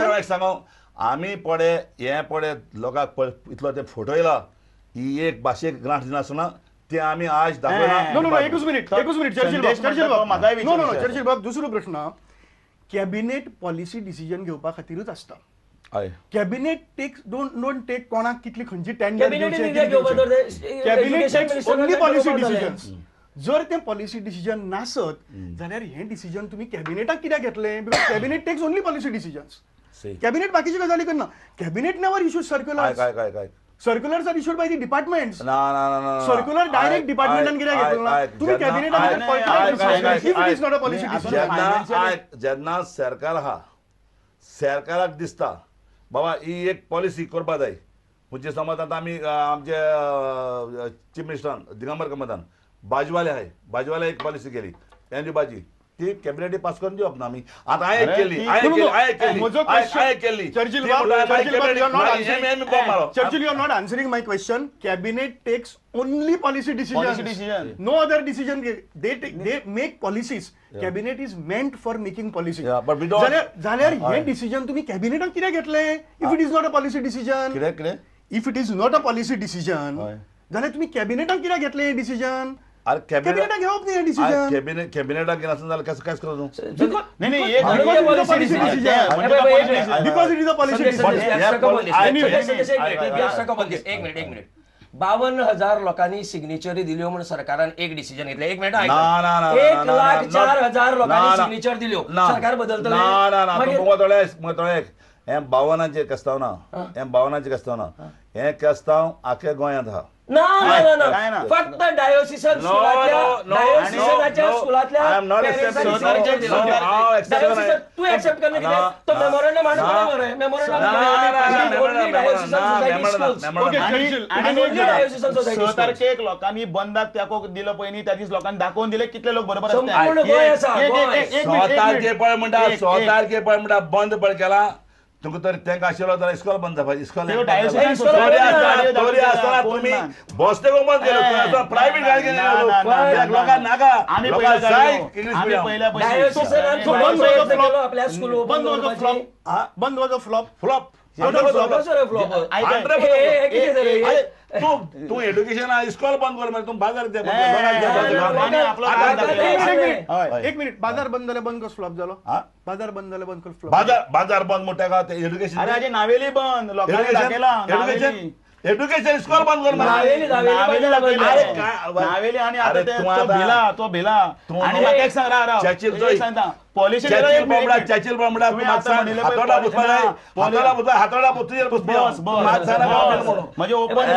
एक सांगू आमी पडे हे पडे लोकांक इतलो ते फोटो येयला ही एक भाशेक ग्रांट दिनासतना ते आमी आज दाखयला. नो नो नो, एकूच मिनिट, एकूच मिनिट, चर्चिल बाब, चर्चिल बाब, नो नो नो, चर्चिल बाब, दुसरो प्रश्न, कॅबिनेट पॉलिसी डिसिजन घेवपा खातीरूच आसता. Cabinet takes don't take कोणाक कितली खंयची tender, cabinet takes only policy decisions. जर ते पॉलिसी डिसिजन नासत जाल्यार हे डिसिजन तुम्ही कॅबिनेटाक कित्याक घेतले? Because cabinet takes only policy decisions. Cabinet बाकीच्यो गजाली करना. Cabinet never issue circular. Circulars are issued by the departments. ना ना ना ना, सर्क्युलर डायरेक्ट डिपार्टमेंटान कित्याक घेतलो तुम्ही कॅबिनेटान if it is not a policy decision? जेन्ना सरकार आहा, सरकाराक दिसता बाबा ही एक पॉलिसी करपा जाय, म्हणजे समज आतां आमी आमचे चीफ मिनिस्टरान दिगंबर कामतान बाजवाले आहाय, बाजवाले एक पॉलिसी केली एनजी बाजी, ती कॅबिनेटी पास करून दिवप ना आमी. आतां हांवें केली, हांवें केली, हांवें केली, हांवें केली. Churchill, you are not answering my question. Cabinet takes only policy decision, no other decision. They they make policies. Cabinet is meant for making policy. जाल्यार हे डिसिजन तुम्ही कॅबिनेटाक कित्याक घेतले if it is not a policy decision? कितें कितें? If it is not a policy decision जाल्यार तुम्ही कॅबिनेटाक कित्याक घेतले हे डिसिजन? अरे कॅबिनेटाक घेवप न्ही हे डिसिजन. कॅबिनेट कॅबिनेटाक घेनासतना जाल्यार कसं काय करतो? नाही नाही, because it is a policy decision. एक मिनिट, एक मिनिट. 52,000 लोकांनी सिग्नेचरी दिल्यो म्हणून सरकारान एक डिसिजन घेतले. एक मिनिट, 1,04,000 लोकांनी सिग्नेचर दिल्यो, सरकार बदलतले? ना ना ना, थोडे हे 52 केस्तांव ना, हे 52 केस्तांव ना, हे केस्तांव आख्या गोंयांत आहा. ना ना ना ना, फक्त डायोसिसन स्कुलांतल्या, डायोसिसनाच्या स्कुलांतल्या. तू एक्सेप्ट करना कितें? तो मेमोरंडम हाडून मरे, memorandum. Diocesan society. 6 तारखेक लोकांनी बंदाक तेंको दिलो पळय न्ही, त्या दीस लोकांनी दाखोवन दिले कितले लोक बरोबर. संपूर्ण गोंय आसा. 6 तारखे पळय म्हणटा, 6 तारखे पळय म्हणटा बंद पळय केला तुमकां तरी तांकां आशिल्लो जाल्यार इस्कॉल बंद जावपाचें. इस्कॉल तरी आसतना तुमी बसते बंद केलो, प्रायव्हेट गाडी केली, लोकांक नाका, लोकांक जाय इंग्लीश मिडियम. बंद was a flop. Flop. तूं एड्युकेशन इस्कॉल बंद कर, तूं बाजार. एक मिनिट, बाजार बंद जाल्यार बंद कसो फ्लॉप जालो? बाजार बंद जाल्यार बंद कसो फ्लॉप? बाजार बाजार बंद म्हणटा का एड्युकेशन? अरे नावेली बंद, लोकांनी दाखयला. एड्युकेशन एड्युकेशन इस्कॉल बंद कर. नावेली आणि आता तो भिला, तो भिला. आणि म्हाका एक सांग, राव राव, सांगता पॉलिसी चॅचिल बामडा हातोडा पुसपा जाय, हातोडा पुसपा, हातोडा पुसतुजेर पुसपा. म्हणजे ओपन.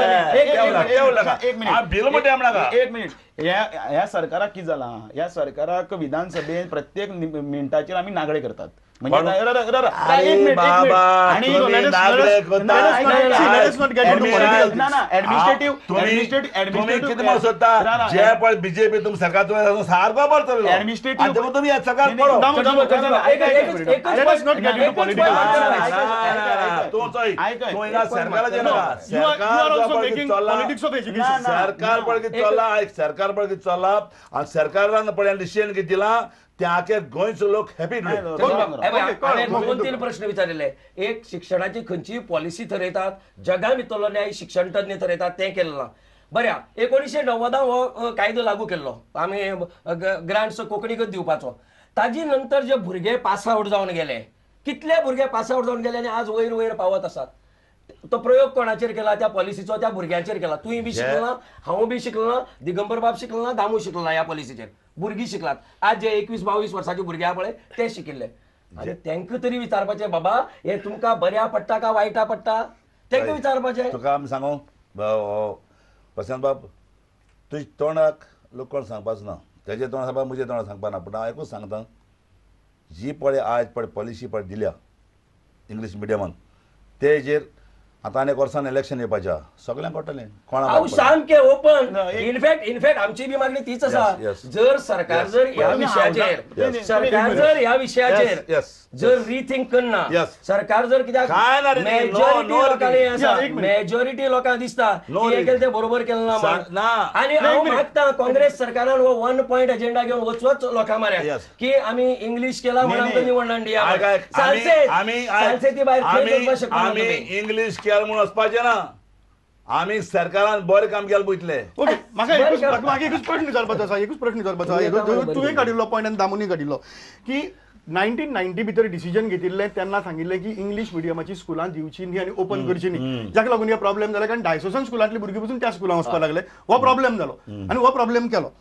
एक मिनिट, बिल म्हणटा नाका. एक मिनिट, ह्या सरकाराक कितें जालां, ह्या सरकाराक विधानसभेन प्रत्येक मिनटाचेर आमी नागडे करतात. म्हणजे जे पळय बीजेपी तुम सरकार सारको बरो चल्लो, एडमिनिस्ट्रेटिव्ह तुमी सरकार सरकार पळय कितें चल्ला, सरकार पळय कितें चल्ला आनी सरकारान पळय डिसिजन कितें दिलां ते आखे गोंयचो लोक हॅपी. हांवें 2-3 प्रश्न विचारिल्ले. एक, शिक्षणाची खंयची पॉलिसी थरयतात, जगा भितरलो न्याय शिक्षण तज्ञ थरयतात, तें केलें ना. बऱ्या 1990 हो कायदो लागू केल्लो आमी ग्रांट्स कोंकणीकच दिवपाचो. ताजी नंतर जे भुरगे पास आवट जावन गेले, कितले भुरगे पास आवट जावन गेले आनी आज वयर वयर पावत आसात. तो प्रयोग कोणाचेर केला? त्या पॉलिसीचो त्या भुरग्यांचेर केला. तुवें बी शिकलो ना, हांव बी शिकलो ना, दिगंबर बाब शिकलो ना, दामू शिकलो ना. ह्या पॉलिसीचेर भुरगीं शिकलात. आज जे 21-22 वर्सांचे भुरगे आहा पळय ते शिकिल्ले. आनी तांकां तरी विचारपाचें, बाबा हे तुमकां बऱ्या पडटा काय वायटा पडटा, तांकां विचारपाचें. तुका आमी सांगू प्रशांत बाब, तुज्या तोंडाक लोक कोण सांगपाचो ना, तेजे तोंड सांगपा म्हजें तोंड सांगपा ना, पूण हांव एकूच सांगता, जी पळय आज पळय पॉलिसी पळय दिल्या इंग्लीश मिडियमान तेजेर आतां आनी एक वर्सान इलेक्शन येवपाचें सगळ्यांक कळटलें कोणाक सामकें ओपन. इनफॅक्ट इनफॅक्ट आमची बी मागणी तीच आसा, जर सरकार जर ह्या विशयाचेर सरकार जर ह्या विशयाचेर जर रिथिंक करना, सरकार जर कित्याक मेजॉरिटी लोकांनी आसा, मेजॉरिटी लोकांक दिसता की केलें तें बरोबर केलें ना. आनी हांव मागता काँग्रेस सरकारान हो 1 पॉयंट एजेंडा घेवन वचवच लोकां माऱ्या की आमी इंग्लीश केला म्हणून आमकां निवडण दिया. चालचे ती भायर खंय वचपाक शकना. आमी इंग्लीश केला म्हणून वचपाचें ना, आमी सरकारान बरें काम केलां पळयतले. ओके, म्हाका एकूच प्रश्न विचारपाचो आसा, एकूच प्रश्न विचारपाचो आसा. तुवें काडिल्लो पॉयंट आनी दामूनी काडिल्लो की 1990 भितर डिसिजन घेतिल्लें तेन्ना सांगिल्लें की इंग्लीश मिडियमाची स्कुलां दिवची न्ही आनी ओपन करची न्ही, जाका लागून हे प्रॉब्लेम जाले कारण डायसोसन स्कुलांतली भुरगीं पसून त्या स्कुलां वचपाक लागले. हो प्रॉब्लेम जालो आनी हो प्रॉब्लेम केलो,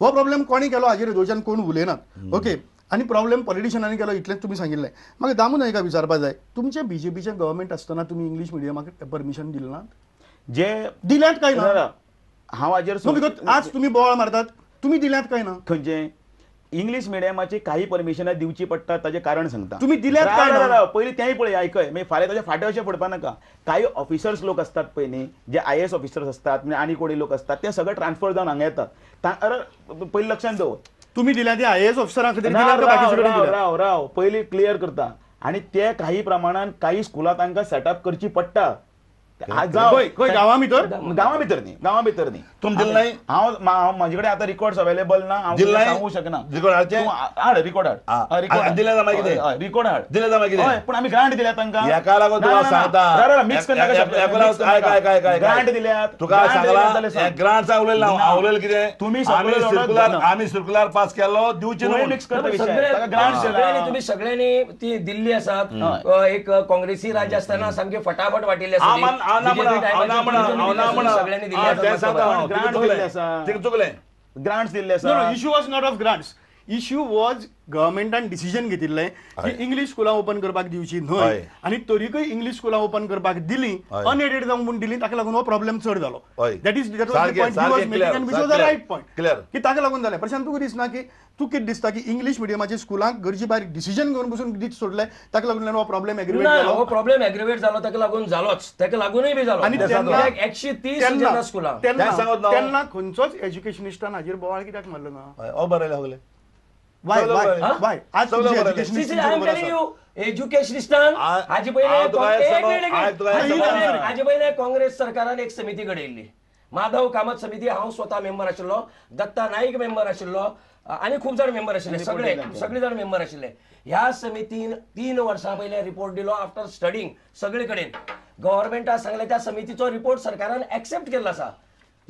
हो प्रॉब्लेम कोणी केलो हाजेर दोशान कोण उलयनात. ओके, आनी प्रॉब्लेम पॉलिटिशनांनी केलो इतलेंच तुमी सांगिल्लें. म्हाका दामू नायका विचारपा जाय, तुमचें बीजेपीचें गव्हर्मेंट आसतना तुमी इंग्लीश मिडियमाक परमिशन दिलें ना? जे दिल्यात काय ना? हांव हाजेर आज तुमी बोवाळ मारतात, तुमी दिल्यात काय ना? खंयचें इंग्लीश मिडियमाची काही परमिशनां दिवची पडटा ताजें कारण सांगता. तुमी दिल्यात काय ना? पयलीं तेंय पळय, आयकय, मागीर फाल्यां ताजे फाटे अशें पडपा नाका. काही ऑफिसर्स लोक असतात पळय न्ही, जे IAS officers असतात आनी कोणी लोक असतात, ते सगळे ट्रान्सफर जावन हांगा येतात. अरे पयलीं लक्षांत दवर, तुमी दिल्या ते IAS ऑफिसरां खातीर. राव राव, पयलीं क्लियर करता. आनी ते काही प्रमाणान काही स्कुलां तांकां सेटअप करची पडटा. गांवा भितर, गांवा भितर न्ही, गांवा भितर न्ही. तुमी दिलें नाही? हांव म्हजे कडेन आतां रिकॉर्ड्स अवेलेबल ना, हांव सांगूंक शकना. रिकॉर्ड हाड, रिकॉर्ड हाड, रिकॉर्ड दिलें जाल्यार कितें? रिकॉर्ड हाड, दिलें जाल्यार कितें? हय, पूण आमी ग्रांट दिल्या तांकां. हेका लागून तुका सांगता, मिक्स करनाका. ग्रांट दिल्यात तुका सांगला, ग्रांट उलयला हांव, उलयलें कितें? तुमी आमी सर्कुलर पास केलो दिवचें न्हू. मिक्स करता विशय. ग्रांट तुम्ही सगळ्यांनी ती दिल्ली आसात. एक काँग्रेसी राज्य आसतना सामकी फटाफट वाटिल्ली आसा. ग्रांट्स दिल्ले आसा. Issue was not of grants, issue was गव्हर्मेंटान decision घेतिल्लें की इंग्लीश स्कुलां ओपन करपाक दिवची न्हय, आनी तरीकय इंग्लीश स्कुलां ओपन करपाक दिली, अनएडेड जावंक म्हूण दिली, ताका लागून हो प्रॉब्लेम चड जालो. That is that was the point he was making and which was the right point. की ताका लागून जालें. प्रशांत, तुका दिसना की तूं कितें दिसता की इंग्लीश मिडियमाच्या स्कुलांक गरजे भायर डिसिजन घेवन बसून दीत सोडलें, ताका लागून हो प्रॉब्लेम एग्रिवेट जालो? हो प्रॉब्लेम एग्रिवेट जालो ताका लागून जालोच, ताका लागूनय बी जालो. आनी 130 स्कुलां तेन्ना खंयचोच एज्युकेशनिस्टान हाजेर बोवाळ कित्याक मारलो ना? बरें लागलें. Why? Why? Why? आज एज्युकेशनिस्टान हाजे पयले काँग्रेस सरकारान एक समिती घडयल्ली, माधव कामत समिती. हांव स्वता मेंबर आशिल्लो, दत्ता नाईक मेंबर आशिल्लो, आनी खूब जाण मेंबर आशिल्ले, सगळे सगळे जाण मेंबर आशिल्ले. ह्या समितीन 3 वर्सां पयले रिपोर्ट दिलो आफ्टर स्टडींग सगळे कडेन. गव्हर्मेंटान सांगलें त्या समितीचो रिपोर्ट सरकारान एक्सेप्ट केल्लो आसा.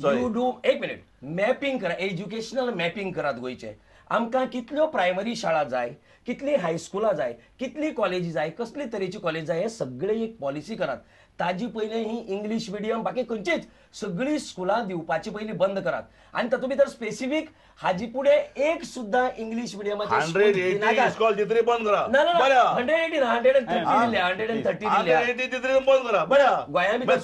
You do एक मिनिट, मॅपिंग करा, एज्युकेशनल मॅपिंग करात गोंयचें. आमकां कितल्यो प्रायमरी शाळा जाय, कितली हायस्कुलां जाय, कितली कॉलेजी जाय, कसली तरेची कॉलेज जाय, हे सगळे एक पॉलिसी करात. ताजी पयलीं ही इंग्लीश मिडियम बाकी खंयचीच सगळीं स्कुलां दिवपाची पयलीं बंद करात. आनी तातूंत भितर स्पेसिफीक हाजी फुडें एक सुद्दां इंग्लीश मिडियमाचें ना, 180 ना, 130 दिल्या, 130 दिल्या गोंया भितर.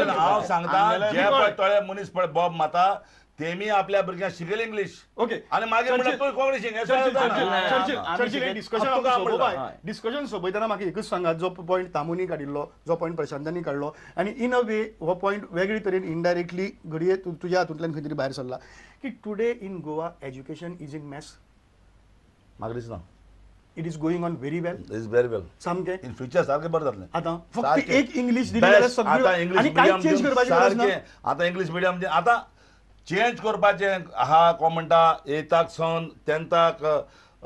हांव सांगता, जे पळय थोडे मनीस पळय बॉब माता तेमी आपल्या भुरग्यांक शिकयले इंग्लीश. ओके, आनी मागीर म्हणल्यार तूं कोंकणी शिक. डिस्कशन सोंपयतना म्हाका एकूच सांगात, जो पॉयंट तामुनी काडिल्लो, जो पॉयंट प्रशांतांनी काडलो, आनी इन अ वे हो पॉयंट वेगळे तरेन इनडायरेक्टली घडये तुज्या हातूंतल्यान खंय तरी भायर सरला की today in Goa education is in mess. म्हाका दिसना. It is going on very well. It is very well. सामकें इन फ्युचर सारकें बरें जातलें. आतां फक्त एक इंग्लीश दिली जाल्यार सगळें आनी कांय चेंज करपाची गरज ना. आतां इंग्लीश मिडियम आतां चेंज करपाचें आहा. कोण म्हणटा एथाक सावन टेंथाक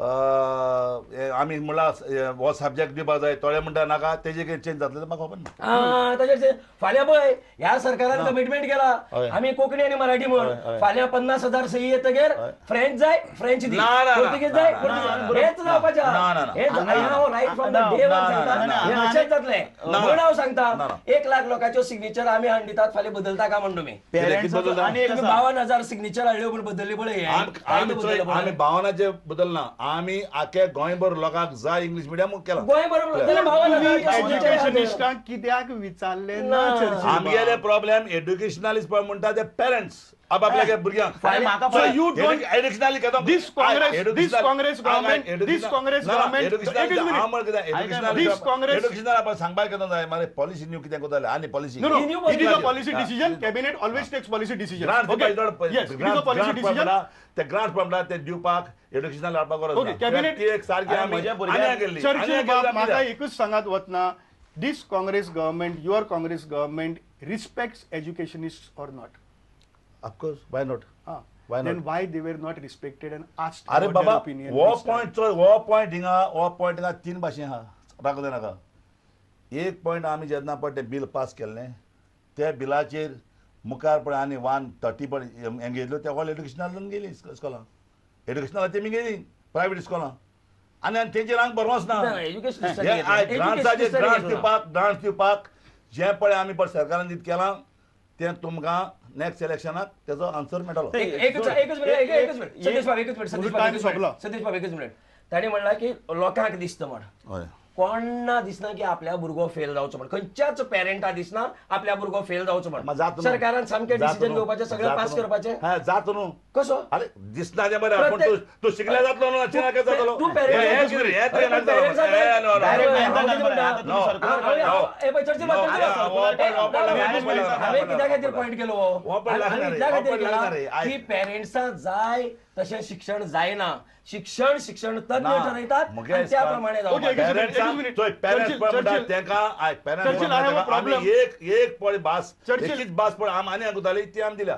आमी म्हणल्यार हो सब्जेक्ट दिवपाक जाय, थोडे म्हणटा नाका, तेजे कितें चेंज जातलें म्हाका खबर ना. ताजेर फाल्यां पळय ह्या सरकारान कमिटमेंट केला आमी कोंकणी आनी मराठी म्हण, फाल्यां 50,000 सही येतगीर फ्रेंच जाय फ्रेंच दी, पुर्तुगीज जाय पुर्तुगीज, हेच जावपाचें. हेच हांव right from the day one सांगता, हें अशेंच जातलें म्हणून हांव सांगता. 1 लाख लोकांच्यो सिग्नेचर आमी हाडून दितात, फाल्यां बदलता काय म्हण तुमी? 52,000 सिग्नेचर हाडल्यो पूण बदल्ली पळय. आमी 52 बदलना, आमी आख्या गोंयभर लोकांक जाय इंग्लीश मिडियम केला. एज्युकेशनिस्टांक कित्याक विचारलें ना? आमगेले प्रॉब्लेम एड्युकेशनलिस्ट पळय म्हणटा ते पेरंट्स. आपल्या भुरग्यांक. So you don't this Congress, this Congress government, this Congress government, this Congress educational आपण सांगपाक केदो जाय मारे पॉलिसी न्यू कितें करताले आनी policy. No, it is a policy decision. Cabinet always takes policy decision. Okay, yes, it is a policy decision. ते grant पडला ते दिवपाक एड्युकेशनल हाडपाक गरज ना. कॅबिनेट एक सारकी आमी केल्ली. चर्चिल बाब म्हाका एकूच सांगात वतना, this Congress government, your Congress government respects educationist or not? Of course, why not? Why not? Then why they were not respected and asked अरे about Baba their opinion? हो पॉइंट चोय, हो पॉइंट हिंगा, हो पॉइंट हिंगा तीन भाशेन आहा, राखो नाका. एक पॉइंट आमी जेन्ना पळय तें बील पास केल्लें त्या बिलाचेर मुखार पळय आनी 130 पळय हें घेतलो ते ऑल एड्युकेशनल गेली इस्कोलां, एड्युकेशनल तेमी गेली प्रायवेट इस्कोलां आनी आनी तेंचेर आमकां बरोवंच ना. ग्रांट्साचेर ग्रांट्स दिवपाक, ग्रांट्स दिवपाक जें पळय आमी पळय सरकारान दित केलां तें तुमकां नेक्स्ट इलेक्शनाक तेजो आन्सर मेळटलो. एकच मिनिट सतीश बाब, एकच मिनिट सतीश बाब, एकच मिनिट. ताणें म्हणलां की लोकांक दिसता म्हण, कोणा दिसना की आपल्या भुरगो फेल जावचो म्हण, खंयच्याच पेरंटा दिसना आपल्या भुरगो फेल जावचो म्हण. सरकारान सामकें डिसिजन घेवपाचें, सगळें पास करपाचें. जाता न्हू कसो? अरे दिसना तें बरें, पूण तूं शिकल्यार जातलो न्हू, नाचीना जातलो. तूं हांवें कित्या खातीर पॉयंट केलो? हांवें इतल्या खातीर केला की पेरंट्सां जाय तशें शिक्षण जायना. शिक्षण शिक्षण तज्ञ ठरयतात आनी त्या प्रमाणे एक पळय भास, एकच भास पळय आमी आनी आंगताली ती आमी दिल्या.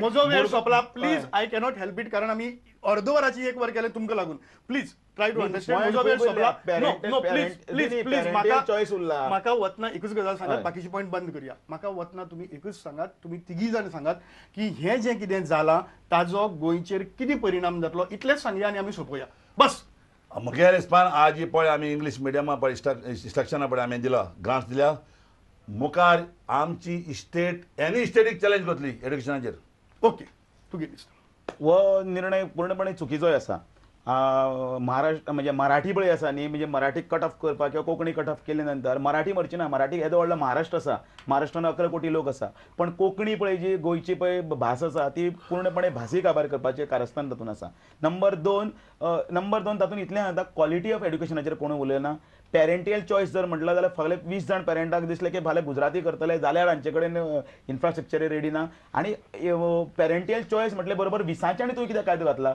म्हजो वेळ सोंपला, please I cannot help it, कारण आमी अर्द वराची एक वर केलें तुमकां लागून. प्लीज ट्राय टू अंडरस्टँड, म्हजो वेळ सोंपला. नो प्लीज प्लीज प्लीज, म्हाका चॉयस उरला. म्हाका वतना एकूच गजाल सांगात, बाकीचे पॉयंट बंद करूया. म्हाका वतना तुमी एकूच सांगात, तुमी तिगी जाण सांगात की हें जें कितें जालां ताजो गोंयचेर कितें परिणाम जातलो, इतलेंच सांगया आनी आमी सोंपोया बस. म्हगे हिसपान आज पळय आमी इंग्लीश मिडियमा पळय इन्स्ट्रक्शनां पळय आमी दिला, ग्रांट्स दिल्या, मुखार आमची स्टेट एनी स्टेटीक चॅलेंज करतली एड्युकेशनाचेर. ओके, तुगे दिसता हो निर्णय पूर्णपणे चुकीचोय आसा. महाराष्ट्र म्हणजे मराठी पळय आसा न्ही, म्हणजे मराठी कट ऑफ करपाक किंवा कोंकणी कट ऑफ केले नंतर मराठी मरची ना. मराठी येदो व्हडलो महाराष्ट्र आसा, महाराष्ट्रान 11 कोटी लोक आसा, पण कोंकणी पळय जी गोंयची पळय भास आसा ती पूर्णपणे भासी काबार करपाचें कारस्थान तातूंत आसा. नंबर दोन तातूंत इतलें आतां क्वॉलिटी ऑफ एड्युकेशनाचेर कोणूय उलयना. पेरेंटियल चॉयस जर म्हटलं जाल्यार फाल्यां 20 जाण पेरंटाक दिसलें की फाल्यां गुजराती करतले जाल्यार हांचे कडेन इन्फ्रास्ट्रक्चर रेडी ना. आनी पेरेंटियल चॉयस म्हटलें बरोबर विसांचे आनी तुवें कित्याक कायदो घातला?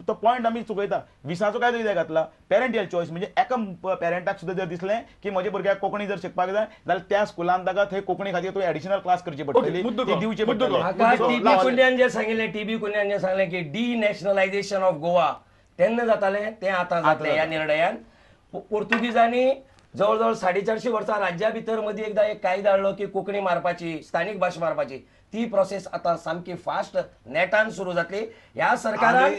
तो पॉयंट आमी चुकयता. विसाचो कायदो कित्याक घातला? पेरेंटियल चॉयस म्हणजे एका पेरंटाक सुद्दां जर दिसलें की म्हज्या भुरग्याक कोंकणी जर शिकपाक जाय जाल्यार त्या स्कुलान ताका थंय कोंकणी खातीर तुवें एडिशनल क्लास करची पडटली, ती दिवची पडटली. म्हाका टीबी कुन्यान जें सांगिल्लें, टीबी कुन्यान जें सांगलें की डिनॅशनलायझेशन ऑफ गोवा तेन्ना जातालें तें आतां जातलें ह्या निर्णयान. पोर्तुगीजांनी जवळ जवळ 450 वर्सां राज्या भितर मदीं एकदां एक कायदो हाडलो की कोंकणी मारपाची, स्थानीक भाश मारपाची. ती प्रोसेस आतां सामकी फास्ट नेटान सुरू जातली. ह्या सरकारान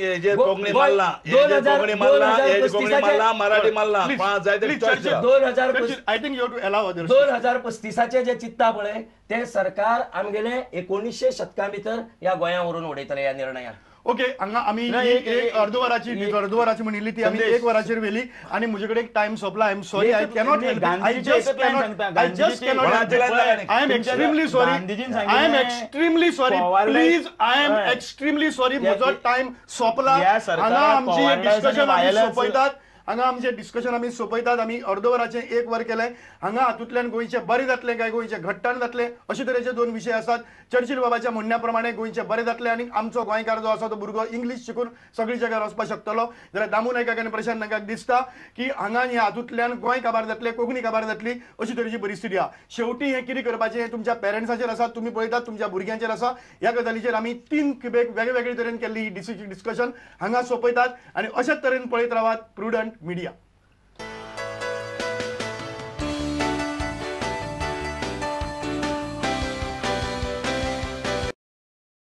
2035 जे चित्ता पळय ते सरकार आमगेले 19 शतका भितर ह्या गोंया व्हरून उडयतले ह्या निर्णयान. ओके, हांगा आमी एक अर्द वराची म्हणिल्ली ती आमी 1 वराचेर व्हेली आनी म्हजे कडेन time सोंपला. I am sorry, I cannot help it. I just cannot, I just cannot. I am extremely sorry, I am extremely sorry, please, I am extremely sorry. म्हजो टायम सोंपला. हांगा आमची डिस्कशन आमी सोंपयतात, हांगा आमचें डिस्कशन आमी सोंपयतात. आमी अर्द वराचें 1 वर केलें. हांगा हातूंतल्यान गोंयचें बरें जातलें काय गोंयचें घट्टाण जातलें अशे तरेचे 2 विशय आसात. चर्चिल बाबाच्या म्हणण्या प्रमाणे गोंयचें बरें जातलें आनी आमचो गोंयकार जो आसा तो भुरगो इंग्लीश शिकून सगळी जगार वचपाक शकतलो. जाल्यार दामू नायकाक आनी प्रशांत नायकाक दिसता की हांगा ह्या हातूंतल्यान गोंय काबार जातलें, कोंकणी काबार जातली अशी तरेची परिस्थिती आसा. शेवटी हें कितें करपाचें हें तुमच्या पेरंट्साचेर आसा, तुमी पळयतात तुमच्या भुरग्यांचेर आसा. ह्या गजालीचेर आमी 3 खेपे वेगवेगळे तरेन केल्ली ही डिस्कशन हांगा सोंपयतात आनी अशेच तरेन पळयत रावात प्रुडंट मीडिया.